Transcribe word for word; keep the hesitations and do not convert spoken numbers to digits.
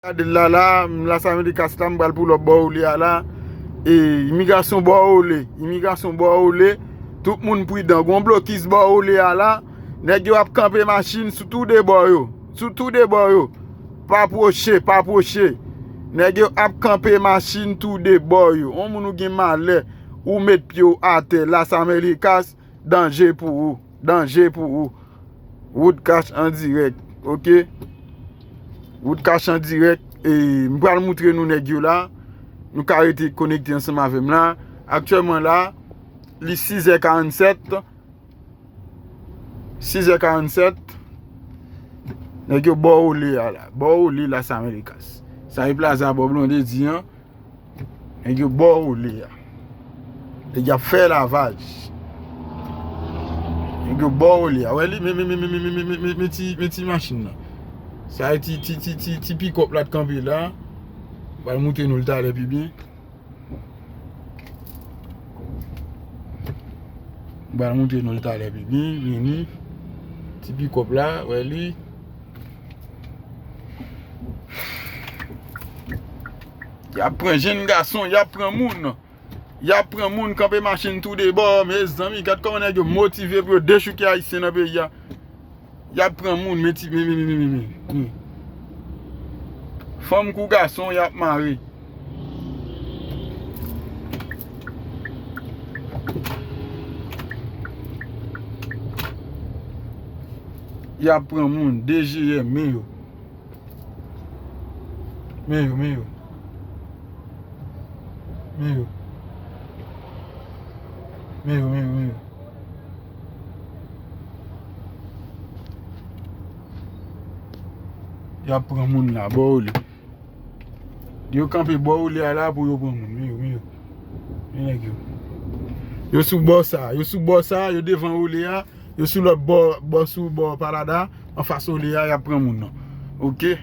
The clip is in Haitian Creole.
Gade l la la, m Las Américas la, m pral pou lòt bò Olé a la. E, imigrasyon bò Olé, imigrasyon bò Olé. Tout moun pridan, gon blokis bò Olé a la. Nèg yo ap kanpe machin sou tou de bò yo. Sou tou de bò yo. Pa pwoche, pa pwoche. Nèg yo ap kanpe machin tou de bò yo. On moun ou gen malè, ou met pye w atè, Las Américas, danje pou ou. Danje pou ou. Wood Cash an dirèk. Ok? Wood Cash an dirèk. E m pral moutre nou nèg yo la. Nou ka rete konekte ansanm avè m la. Aktyèlman la, li sizè karannsèt. Sizè karannsèt. Nèg yo bò Olé a la. Bò Olé Las Américas. Sa e plaza bò Blondedy an. Nèg yo bò Olé a. Nèg y ap fè lavaj. Nèg yo bò Olé a. Wè li, men, men, men ti, men ti machin nan. Sa e ti, ti, ti, ti, ti pikòp la t kanpe la. M pral moutre nou l talè pi byen. M pral moutre nou l talè pi byen. Vini. Ti pikòp la, wè li. Y ap pran jenn gason, y ap pran moun. Y ap pran moun, kanpe machin tou de bò. Mezanmi, gad kòman nèg yo motive pou yo dechouke Ayisyen nan peyi a. Y ap pran moun, men ti, men, men, men. Fanm kou gason, y ap mare. Y ap pran moun, D G M, men yo. Men yo, men yo. Men yo. Men yo, men yo, men yo. Y ap pran moun la, bò Olé. Yo kanpe bò Olé a la pou yo pran moun. Men yo, men yo. Men nèg yo. Yo sou bò sa, yo sou bò sa, yo devan Olé a. Yo sou lòt bò, bò sou bò Palada, anfas Olé a, y ap pran moun nan. Ok?